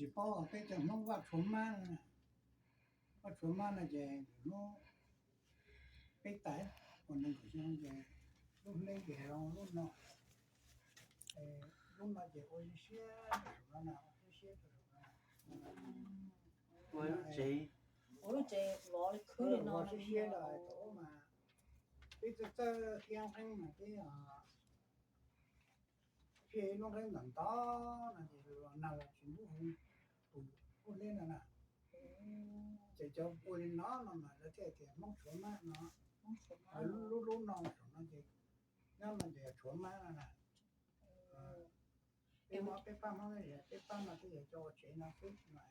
Tsis paub, peb cov Hmoob Vaj tshuav mab no, Vaj tshuav mab no ces hnub peb tais uas nees nkaum xyoo ces lub hleb ces lub no, lub no ces ua siab rau saum no na, ua siab rau saum no. Ua lub tsev, ua lub tsev lov li khwb li no, siab siab rau ub mas peb txawj txawj thiab nqeeb mas peb thiaj lub nqeeb ntawm ntawd no ces los nag los tsis ntub hauv tus lub hleb no na. Ces cov ua li no no mas lawv thiaj tias Hmoob tshuav mab no. Lub lub no saum no ces nyob no ces tshuav mab no na. Peb pab Hmoob, peb pab no twb yog cov ua tsev no xwb no.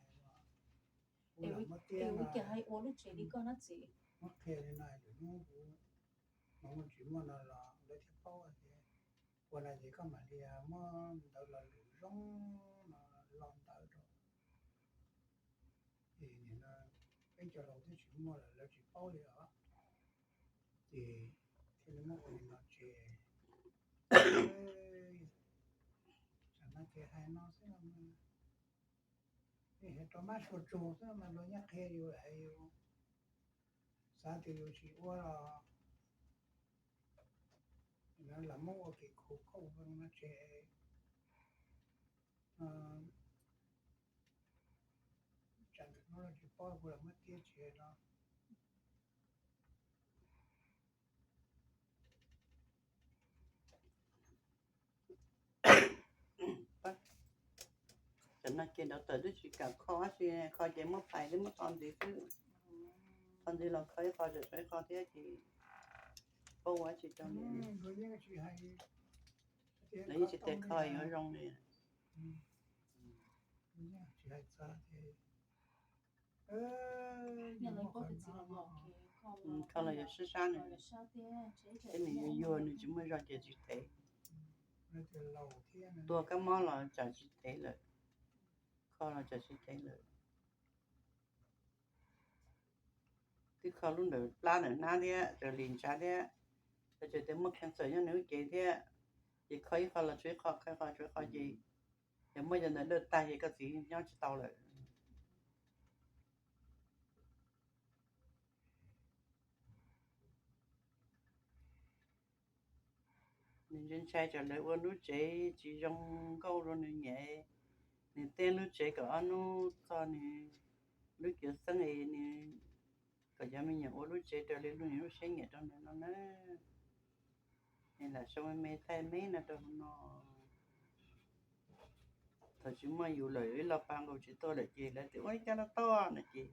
Ua lawm muab tiab no, muab qhia li no, lwm hnub kuv mas muaj tsis muaj no los lawv thiaj paub tias ua no ces koj mam li muab ntawv los lwm zoo no los ntawv rau. Ces nim no peb cov laus twb tsis muaj lawm, lawv tsis paub li os. Ces thiaj li muab ua li no ces tam no ces hais no xwb, hais rau mab sua tsug xwb mas luag nyob qhia yus es yus xav tias yus tsis ua los lam muab ua kev khuv koj ua no ces tsam ntawm no tsis paub kuv lam muab tiab tsis no. Tam no ces nrov tawm twb tsis kam kho dab tsi, kho ces muab pais thiab muab tho ntxiv xwb. Tho ntxiv los kho ib qho, tseem tshuav ib qho thiab ces paub ua dab tsi rau li. Lawv yeej tsis tias kho yuav zoo li. Kho los yuav sib sab nws, thiab nws yuag yuag nws tsis muaj zog ces tsis thev. Tua kab mob los tsam tsis thev lawm, kho los tsam tsis thev lawm. Twb kho lub ntawm plab ntawm hnab thiab raws li ntshav thiab, ces tias muaj cancer nyob nws lub cev thiab, ces kho ib qho los tshuav ib qho, kho ib qho tshuav ib qho ces yog muab cov ntawd dawj tag ces koj txiv nyob tsis tau lawm. Nws ntshai ntshai tsam lawv ua lub tsev tsis zoo nkauj rau nws nyiam, nws tej lub tsev kaum ob hnub txog nws lub cuav xeeb es nws kom cov me nyuam ua lub tsev raws li lub nws lub siab nyiam rau nws no na. Nws lam sau me me thaij me no rau hauv no. Thaum tsis muaj yus lawm ib lo pa nkaus tsis tuaj lawm ces lawv tias ua li cas los tau no ces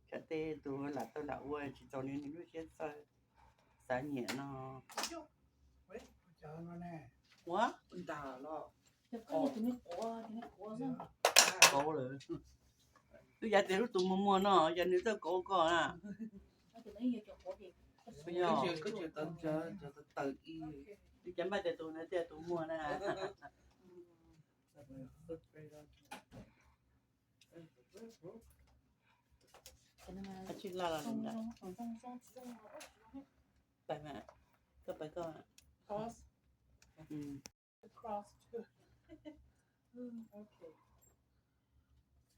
tsam tej tus lam tau lam ua tsis txaus li nws lub siab xav nyiam no. Ua, kauv lawm. Twb yav tias lub tus muag muag no yog nws txawj kauv koj na. Twb cas npaj tias tus no thiaj tus muag na. Tsis laj los li ntawd. Pais mas, koj pais koj. Across too. Okay.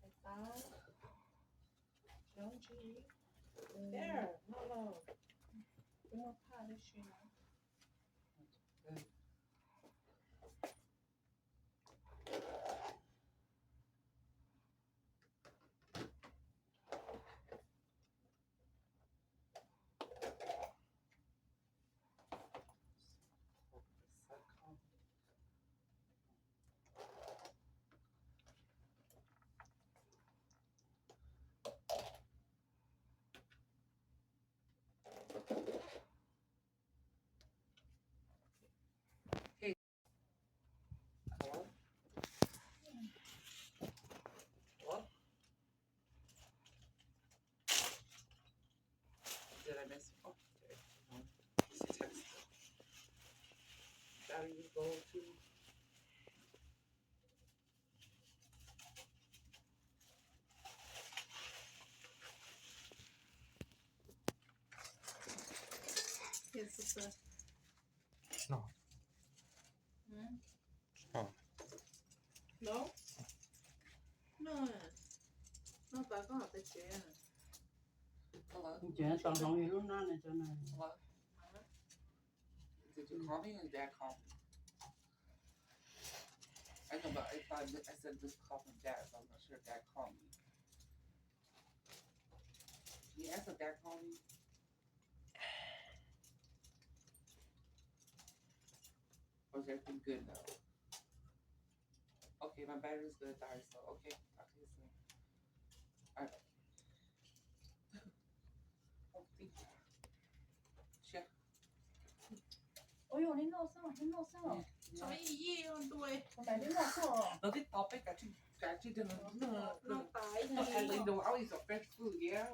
Like that. Don't you? There, not low. Ua phaj li si na. Did I miss? Oh, okay. No. It's a text. Battery is low too. Yes, it's a No. Hmm? Oh. No? Noj tas koj hais tias tsev. Hello? Ces tau hloov yus lub hnab no cov no. Hello? Did you call me or did Dad call me? I know, but I thought I said this call from Dad, so I'm not sure if Dad called me. Can you ask if Dad called me? Or is everything good now? Okay, my battery's gonna die, so okay, talk to you soon. All right. Oh, thank you. Sure. Ui, ua li no xwb, li no xwb. Tso ib yig ntua. Ua li no xwb. Los twb tau peb kav tsij, kav tsij rau nws noj, noj tas ib yig. At least they always got fresh food, yeah.